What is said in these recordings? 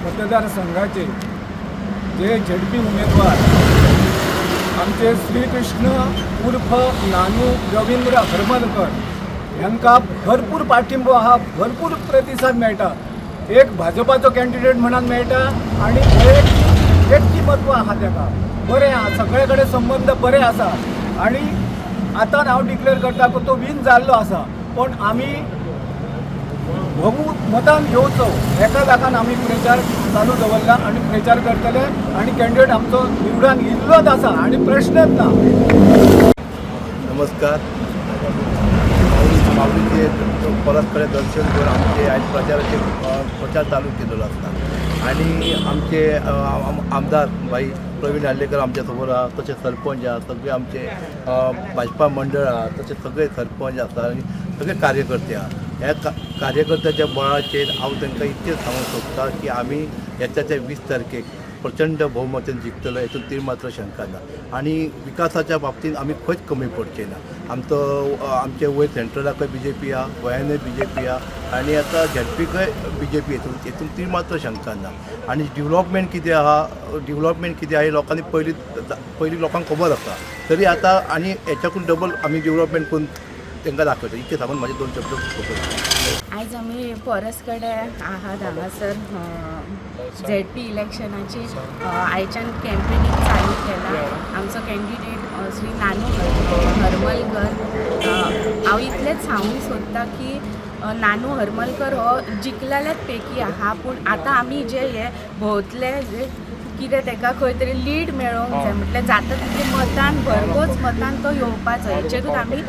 मतदारसंघाचे जे झेडपी उमेदवार आमचे श्रीकृष्ण उर्फ नानू रविंद्र हरमलकर ह्यांकां भरपूर पाठिंबो आहा, भरपूर प्रतिसाद मेळटा. एक भाजपाचो कॅन्डिडेट म्हणून मेळटा आनी एक व्यक्तिमत्व आहा, तेका बरें आहा, सगळे कडेन संबंद बरे आसा. आनी आतां हांव डिक्लेअर करता की तो वीन जाल्लो आसा, पण आमी भोव मतान घेवचो एका लाखान आमी प्रचार चालू दवरला आनी प्रचार करतले आनी कॅन्डिडेट आमचो निवडून इल्लोच आसा आनी प्रश्नच ना. नमस्कार. माऊलीचे परस्पर दर्शन घेवन आमचे आयज प्रचाराचे प्रचार चालू केलेलो आसता आनी आमचे आमदार भाई प्रवीण आर्लेकर आमच्या समोर आहा, तशें सरपंच आहा, सगळे आमचे भाजपा मंडळ आहा, तशें सगळे सरपंच आसा आनी सगळे कार्यकर्ते आहा. ह्या कार्यकर्त्याच्या बळाचेर हांव तांकां इतकें सांगूंक सोदता की आमी येता त्या 20 तारखेक प्रचंड भोवमतान जिखतलो, हेतून ती मात्र शंका ना. आनी विकासाच्या बाबतींत आमी खंयच कमी पडचे ना. आमचो आमचे वयर सेंट्रलाकय बीजेपी आहा, गोंयानूय बीजेपी आहा आनी आतां झेडपीकय बीजेपी, हेतून ती मात्र शंका ना. आनी डिवलॉपमेंट कितें आहा, डिवलॉपमेंट कितें आहा हें लोकांनी पयलीं पयलीं लोकांक खबर आसा, तरी आतां आनी हेच्याकून डबल आमी डिवलॉपमेंट करून तांकां दाखयता. इतकें सांगून म्हाजे दोन शब्द सोंपयता. आयज आमी पोरस कडेन आहात. हांगासर झेड पी इलेक्शनाची आयच्यान कॅम्पेनींग चालू केला. आमचो कॅन्डिडेट श्री नानू हरमलकर. हांव इतलेंच सांगूंक सोदता की नानू हरमलकर हो जिखलेल्याच पैकी आहा, पूण आतां आमी जे हे भोंवतले, जे कितें तेका खंय तरी लीड मेळोंक जाय, म्हटल्यार जाता तितले मतान, भरघोस मतान तो येवपाचो, हेचेरूच आमी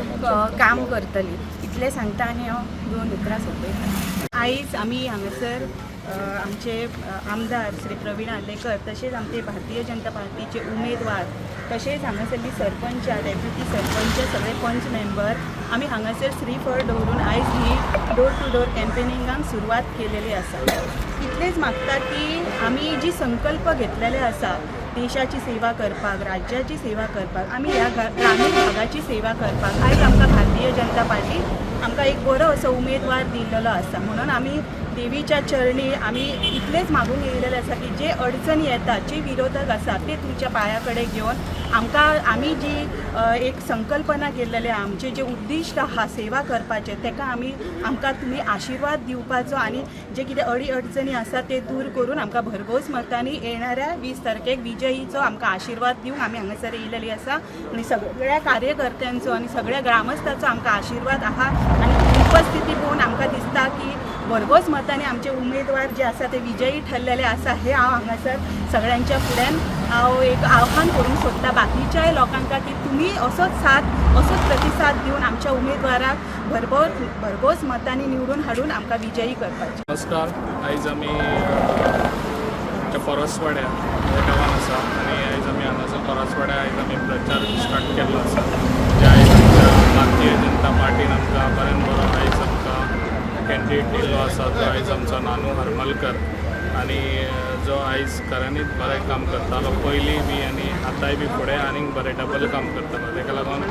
काम करतली, इतलें सांगता आनी हांव दोन उतरां सोंपयता. आयज आमी हांगासर आमचे आमदार श्री प्रवीण आर्लेकर, तशेंच आमचे भारतीय जनता पार्टीचे उमेदवार, तशेंच हांगासरली सरपंच, डेप्युटी सरपंच, सगळे पंच मेंबर, आमी हांगासर श्रीफळ दवरून आयज ही डोर टू डोर कॅम्पेनिंगाक सुरवात केलेली आसा. इतलेंच मागता की आमी जी संकल्प घेतलेले आसा देशाची सेवा करपाक, राज्याची सेवा करपाक, आमी ह्या ग्रामीण भागाची सेवा करपाक, आयज आमकां भारतीय जनता पार्टी आमकां एक बरो असो उमेदवार दिल्लेलो आसा. म्हणून आमी देवीच्या चरणी आमी इतलेंच मागूंक येयलेले आसा की जे अडचणी येतात, जे विरोधक आसा, ते तुमच्या पांया कडेन घेवन आमकां आमी जी एक संकल्पना केल्लेली आहा, आमचे जे उद्दिश्ट आहा सेवा करपाचे, तेका आमी आमकां तुमी आशिर्वाद दिवपाचो आनी जे कितें अडी अडचणी आसा ते दूर करून आमकां भरघोस मतांनी येणाऱ्या 20 तारखेक विजयीचो आमकां आशिर्वाद दिवंक आमी हांगासर येयलेली आसा. आनी सगळ्या कार्यकर्त्यांचो आनी सगळ्या ग्रामस्थाचो आमकां आशिर्वाद आहा आनी उपस्थिती पळोवन आमकां दिसता की भरघोस मतांनी आमचे उमेदवार जे आसा ते विजयी ठरलेले आसा. हे हांव हांगासर सगळ्यांच्या फुड्यान हांव एक आव्हान करूंक सोदता बाकीच्याय लोकांक की तुमी असोच साथ, असोच प्रतिसाद दिवन आमच्या उमेदवाराक भरभर भरघोस मतांनी निवडून हाडून आमकां विजयी करपाचें. नमस्कार. आयज आमी आमच्या परसवाड्या ह्या गांवान आसा आनी आयज आमी हांगासर परसवाड्या आयज आमी प्रचार स्टार्ट केल्लो आसा. जे आयज आमच्या भारतीय जनता पार्टीन आमकां बऱ्यान बरो आयज आमकां कॅन्डिडेट दिल्लो आसा, तो आयज आमचो नानू हरमलकर आनी जो आयज खऱ्यांनीच बरें काम करतालो पयलीं बी आनी आतांय बी फुडें आनीक बरें डबल काम करतलो. ताका लागून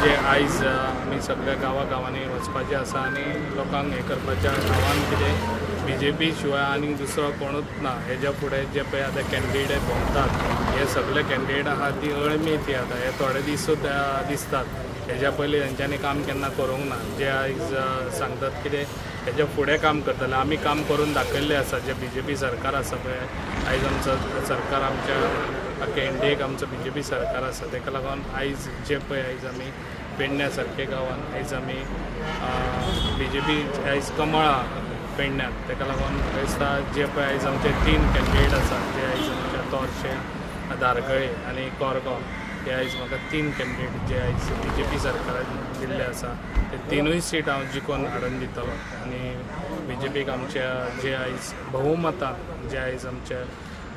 जे आयज आमी सगळ्या गांवा गांवांनी वचपाचें आसा आनी लोकांक हें करपाचें आव्हान, कितें बीजेपी शिवाय आनीक दुसरो कोणूच ना. हेज्या फुडें जे पळय आतां कॅन्डिडेट भोंवतात, हे सगळे कॅन्डिडेट आहा ती अळमी. ती आतां हे थोडे दिसूच दिसतात. हेज्या पयलीं तेंच्यांनी काम केन्ना करूंक ना. जे आयज सांगतात कितें हेज्या फुडें काम करतले, आमी काम करून दाखयल्लें आसा. जे बीजेपी सरकार आसा पळय, आयज आमचो सरकार, आमच्या आख्या इंडियेक आमचो बीजेपी सरकार आसा. ताका लागून आयज जे पळय आयज आमी पेडण्या सारके गांवान आयज आमी बीजेपी आयज कमळ आहा पेडण्यात. ताका लागून म्हाका दिसता जे पळय आयज आमचे तीन कॅन्डिडेट आसात, जे आयज आमच्या तोरशे, धारगळे आनी कोरगांव, हे आयज म्हाका तीन कॅन्डिडेट जे आयज बीजेपी सरकारान दिल्ले आसा, ते तिनूय सीट हांव जिखोवन हाडून दितलो. आनी बीजेपीक आमच्या जे आयज बहुमतान जे आयज आमच्या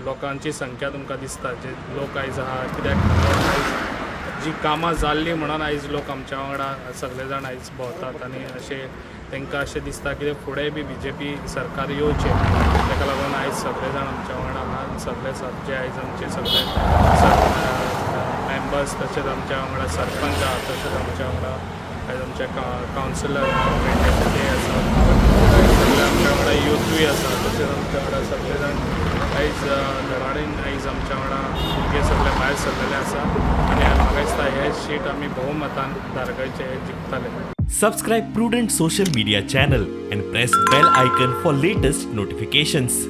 लोकांची संख्या तुमकां दिसता, जे लोक आयज आहा, कित्याक लोक आयज जी कामां जाल्लीं म्हणून आयज लोक आमच्या वांगडा सगळे जाण आयज भोंवतात आनी अशें तांकां अशें दिसता की फुडें बी बीजेपी सरकार येवचें. ताका लागून आयज सगळे जाण आमच्या वांगडा आहा. सगळे जे आयज आमचे सगळे मेंबर्स, तशेंच आमच्या वांगडा सरपंच आहा, तशेंच आमच्या वांगडा आयज आमचे कावन्सिलर ते आसा. सगळे आमच्या वांगडा युथूय आसा, तशेंच आमच्या वांगडा सगळे जाण आयज धडाडीन आयज आमच्या वांगडा भुरगे सगळे भायर सरलेले आसा आनी म्हाका दिसता हे शीट आमी भोवमतान धारगळचे हे जिखतले. Subscribe Prudent Social Media channel and press bell icon for latest notifications.